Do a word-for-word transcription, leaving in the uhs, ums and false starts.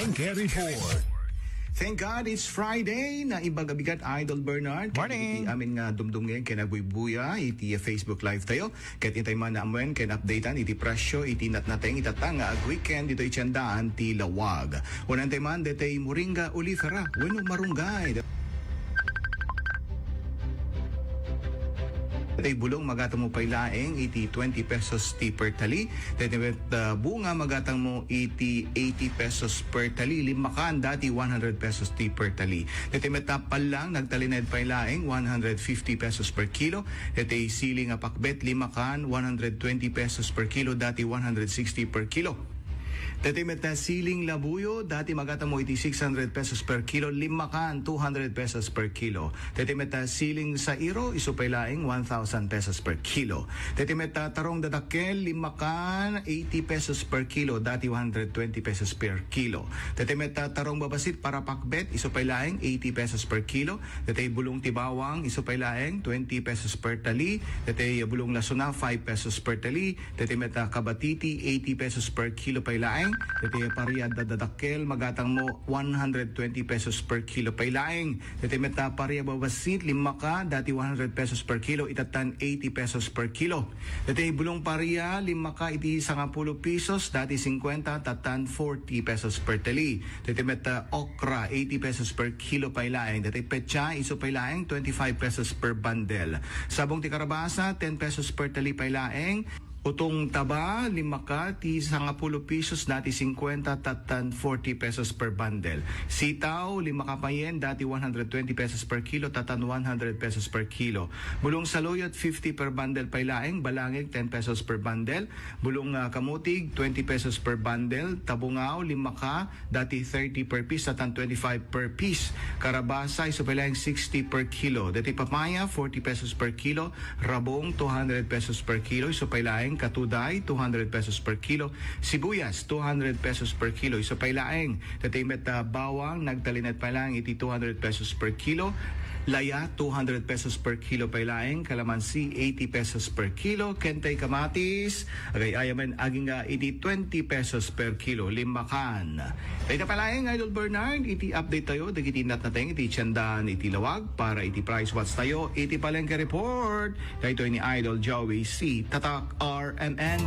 Palengke Report. Thank God it's Friday. Naimbag a bigat, Idol Bernard. Morning. Iti amin nga dumdumngeg ken agbuybuya iti Facebook Live tayo. Ket intay man amuen ken updatean iti presyo iti natnateng itatta nga ag-weekend ditoy tiendaan ti lawag. Unantay man detay moringa oleifera wenno marunggay. Detay bulong magatangmo pay laeng iti twenty pesos ti per tali. Detay met, ah, bunga magatangmo iti eighty pesos per tali. Limmakan dati one hundred pesos ti per tali. Detay met, ah, pallang nagtalinaed pay laeng one hundred fifty pesos per kilo. Detay siling a pakbet limmakan one hundred twenty pesos per kilo dati one hundred sixty per kilo. Detay met, ah, siling labuyo, dati magatangmo iti six hundred pesos per kilo, limmakan two hundred pesos per kilo. Detay met, ah, siling sairo, isu pay laeng one thousand pesos per kilo. Detay met, ah, tarong dadakkel, limmakan eighty pesos per kilo, dati one hundred twenty pesos per kilo. Detay met, ah, tarong babasit para pakbet, isu pay laeng eighty pesos per kilo. Detay bulong ti bawang, isu pay laeng twenty pesos per tali. Detay bulong lasuna, five pesos per tali. Detay met, ah, kabatiti, eighty pesos per kilo pay laeng. Detay paria dadadakkel, magatangmo one hundred twenty pesos per kilo pay laeng. Detay met, ah, paria babasit, limmakan, dati one hundred pesos per kilo, itattan eighty pesos per kilo. Detay bulong paria, limmakan iti sangapulo pesos, dati singkwenta, tattan forty pesos per tali. Detay met, ah, okra, eighty pesos per kilo pay laeng. Detay petsa, isu pay laeng, twenty-five pesos per bundle. Sabong ti karabasa, ten pesos per tali pay laeng. Utong taba, limmakan ti sangapulo pesos, dati singkwenta, tattan forty pesos per bundle. Sitaw, limmakan payen, dati one hundred twenty pesos per kilo, tattan one hundred pesos per kilo. Bulong saluyot, fifty per bundle pay laeng, balangig, ten pesos per bundle. Bulong, ah, kamutig, twenty pesos per bundle. Tabungaw, limmakan, dati thirty per piece, tattan twenty-five per piece. Karabasa, isu pay laeng sixty per kilo. Dati papaya, forty pesos per kilo. Rabong, two hundred pesos per kilo, isu pay laeng. Katuday, two hundred pesos per kilo. Sibuyas, two hundred pesos per kilo, isu pay laeng. Dati met, ah, bawang, nagtalinaed pay laeng iti two hundred pesos per kilo. Laya, two hundred pesos per kilo pay laeng. Kalamansi, eighty pesos per kilo. Ken tay kamatis, agay-ayamen, agingga iti twenty pesos per kilo. Limmakan. Dayta pay laeng, Idol Bernard, iti update tayo dagiti natnateng iti tiendaan iti lawag para iti price watch tayo iti Palengke Report. Daytoy ni Idol Joey C. Tatak R M N.